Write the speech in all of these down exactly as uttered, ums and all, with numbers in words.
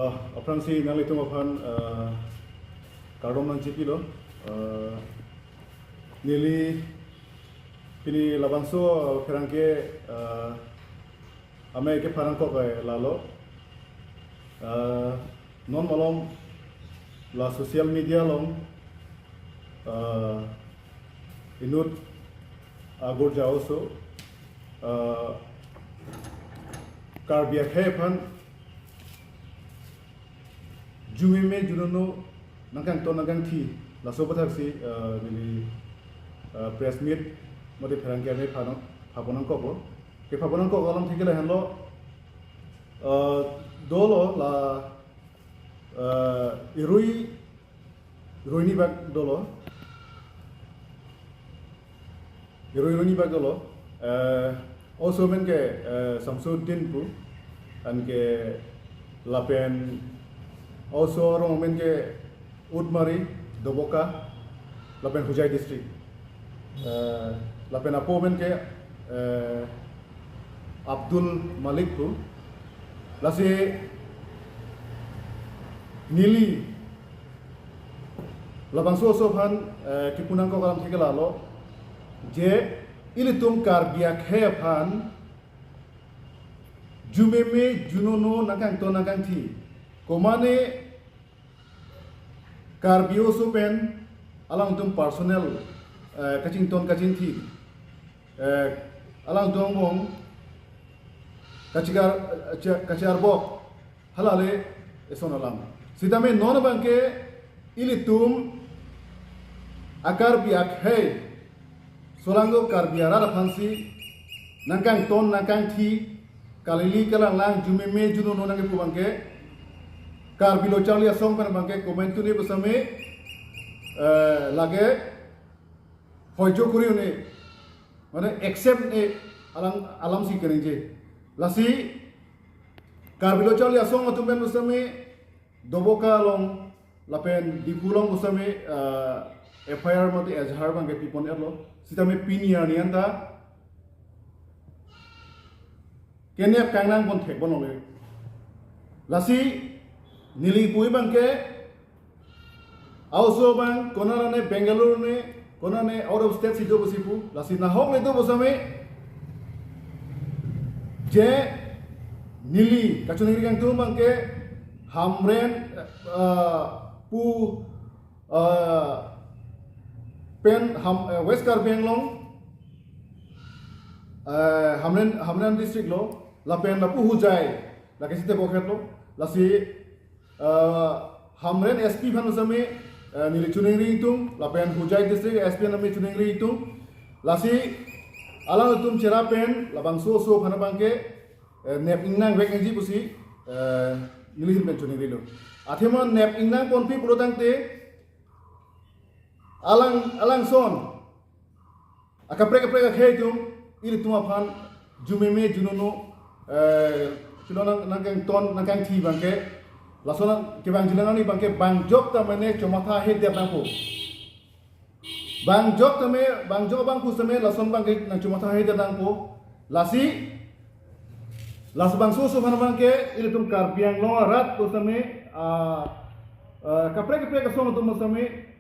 Ah, aphrangsi nanglitum aphan, ah, kardom nangchipilo. Ah, neli pini labangso pherangke, ah, amei kepharang kok ai lalo. Ah, non malom la social media along, ah, inut agor jaoso, ah, Karbi akhei aphan jumeme junono nangkangton nangkangthi laso aputhaksi, ah, neli, ah, press meet mate pherangke amei phanang phaponang koklo. Kephaponang kok alam thikela henlo, ah, dolo la, ah, irui, irui ni bak dolo. Irui, irui ni bak dolo. Eh, oso amen ke, eh, Samsuddin pu. Anke lapen oso arong amen ke Utmari, Doboka, lapen Hojai district. Eh, lapen apo amen ke, eh, Abdul Malik pu. Lasi neli labangso oso aphan, eh, kepunang kok alam thikela lo, je ilitum Karbi akhei aphan jumeme junono nangkangton nangkangthi. Komane Karbi oso pen alangtum personal, eh, kachington kachingthi, eh, alangtum angbong kachikar, eh, kachi-, kachiarbok, hala le eson alam. Sitame non abangke ilitum a-Karbi akhei, solangdo Karbi arat aphansi nangkangton nangkangthi, kalili kalanglang, jumeme junono nangkepu abangke Karbi Lo Charli Asong pen abangke comment tune pusitame, eh, lake hoijo kuri-un-e, mane accept un-e alam, alamsi keningje. Lasi Karbi Lo Charli Asong atum pen pusitame Doboka along lapen Diphu along pusitame, ah, F I R mate ejahar abangke pipon-etlo. Sitame pini arni anta kenep kangnang pon thekpon longle. Lasi neli pu abangke a-oso abang konane Bangalore ne, konane out of state si do pusi pu. Lasi nahok le do pusitame je neli kachiningri kangtung abangke Hamren, eh, pu, eh, pen Ham, eh, West Karbi Anglong, eh, Hamren, Hamren district lo, lapen lapu Hojai, lake sitebokhet lo, lasi, eh, Hamren S P aphan pusitame, eh, neli chiningri ingtung, lapen Hojai district S P aphan neli chiningri ingtung, lasi alangtum cherap pen labangso oso aphan abangke, eh, nep ingnang vek nangji pusi, eh, neli ahin pen chiningrilo. Athema nep ingnang ponpi pulo tangte alang, alangson akaprek kaprek akhei atum ilitum aphan jumeme junono, eh, pilo nang, nangkangton nangkangthi abangke lason nang kevangjilang ani abangke bang jok ta mane chomatha hedet nangpo. Bang jok tame, bang jok bang pusitame lason abangke nangchomatha hedet nangpo. Lasi, lasi bangso oso aphan abangke ilitum Karbi Anglong arat pusitame, ah, ah, kaprek kaprek asong atum pusitame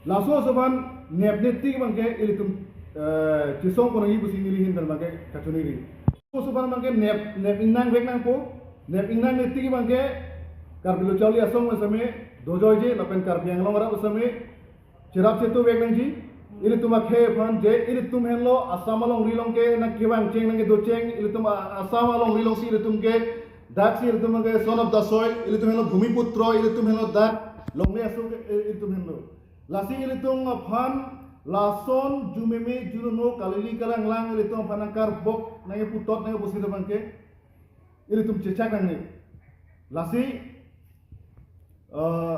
laso oso aphan nepne tik abangke ilitum, eh, chesong ponangji pusi neli ahin pen abangke kachiningri. Oso aphan abangke nep, nep ingnang vek nangpo, nep ingnang ne tik abangke Karbi Lo Charli Asong pusitame dojoije lapen Karbi Anglong arat pusitame cherap chetu vek nangji. Ilitum akhei aphan je ilitum henlo Assam alongri along ke nangkevangcheng nangkedocheng, ilitum a-, Assam alongri alongsi ilitum ke daksi ilitum ke son of the soil, ilitum henlo bhumiputro, ilitum henlo dak longle aso ke, eh, ilitum henlo. Lasi ilitum aphan lason jumeme junono kalili kalanglang ilitum aphan nangkarbok nangkeputot nangkepusi abangke ilitum chechak nangne. Lasi, eh,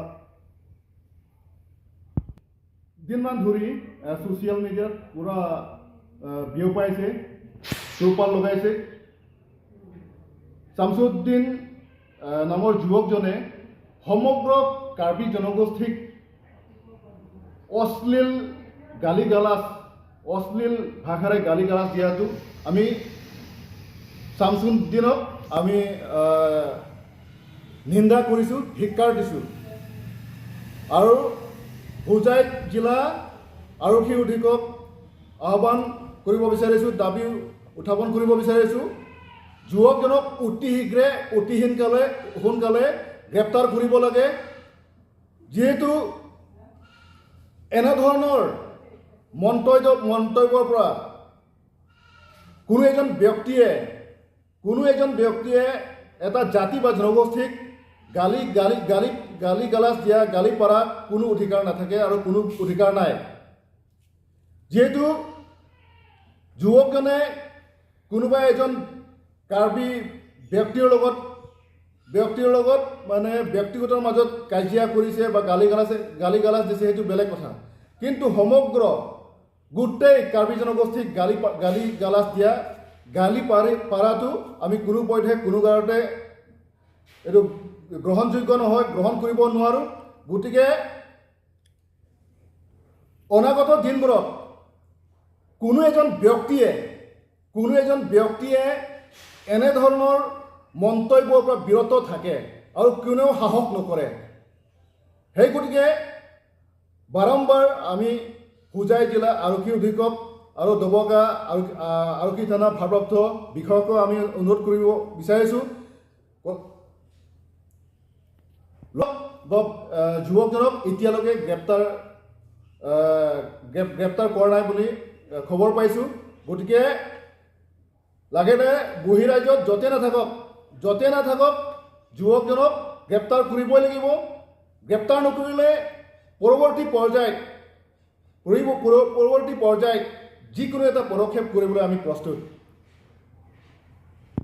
দিনমান ধৰি, এ, ছ'চিয়েল মিডিয়াত পুৰা, এ, বিয়পাইছে, চৌপাল লগাইছে। শামছুদ্দিন, এ, নামৰ যুৱকজনে সমগ্ৰ কাৰ্বি জনগোষ্ঠীক অশ্লীল গালি গালাজ, অশ্লীল ভাষাৰে গালি গালাজ দিয়াটো আমি শামছুদ্দিনক আমি, এ, নিন্দা কৰিছো, ধিক্কাৰ দিছো। আৰু হোজাই জিলা আৰক্ষী অধীক্ষকক আহ্বান কৰিব বিচাৰিছো, দাবী উত্থাপন কৰিব বিচাৰিছো, যুৱকজনক অতি শীঘ্ৰে, অতি সোনকালে, সোনকালে গ্ৰেপ্তাৰ কৰিব লাগে। যিহেতু এনেধৰণৰ মন্তব্য, মন্তব্যৰ পৰা কোনো এজন ব্যক্তিয়ে, কোনো এজন ব্যক্তিয়ে এটা জাতি বা জনগোষ্ঠীক গালি, গালি, গালি, গালি গালাজ দিয়া, গালি পাৰা কোনো অধিকাৰ নাথাকে আৰু কোনো অধিকাৰ নাই। যিহেতু যুৱকজনে কোনোবা এজন কাৰ্বি ব্যক্তিৰ লগত, ব্যক্তিৰ লগত মানে ব্যক্তিগতৰ মাজত কাজিয়া কৰিছে বা গালি গালাজ, গালি গালাজ দিছে, সেইটো বেলেগ কথা। কিন্তু সমগ্ৰ গোটেই কাৰ্বি জনগোষ্ঠীক গালি পা-, গালি গালাজ দিয়া, গালি পাৰি, পাৰাটো আমি কোনো পধ্যে, কোনো কাৰণতে এইটো গ্ৰহণযোগ্য নহয়, গ্ৰহণ কৰিব নোৱাৰো। গতিকে অনাগত দিনবোৰত কোনো এজন ব্যক্তিয়ে, কোনো এজন ব্যক্তিয়ে এনেধৰণৰ মন্তব্যৰ পৰা বিৰত থাকে আৰু কোনেও সাহস নকৰে। সেই গতিকে বাৰম্বাৰ আমি হোজাই জিলা আৰক্ষী অধীক্ষক আৰু ডবকা আৰক্ষী, আহ, আৰক্ষী থানা ভাৰপ্ৰাপ্ত বিষয়াকো আমি অনুৰোধ কৰিব বিচাৰিছো, ক-, ল-, ব-, আহ, যুৱকজনক এতিয়ালৈকে গ্ৰেপ্তাৰ, আহ, গ্ৰেপ-, গ্ৰেপ্তাৰ কৰা নাই বুলি, আহ, খবৰ পাইছো। গতিকে লাগে নে বহিৰাজ্যত য'তে নাথাকক, য'তে নাথাকক, যুৱকজনক গ্ৰেপ্তাৰ কৰিবই লাগিব। গ্ৰেপ্তাৰ নকৰিলে পৰৱৰ্তী পৰ্যায়ত, পৰৱ-, পৰ-, পৰৱৰ্তী পৰ্যায়ত যিকোনো এটা পদক্ষেপ কৰিবলৈ আমি প্ৰস্তুত।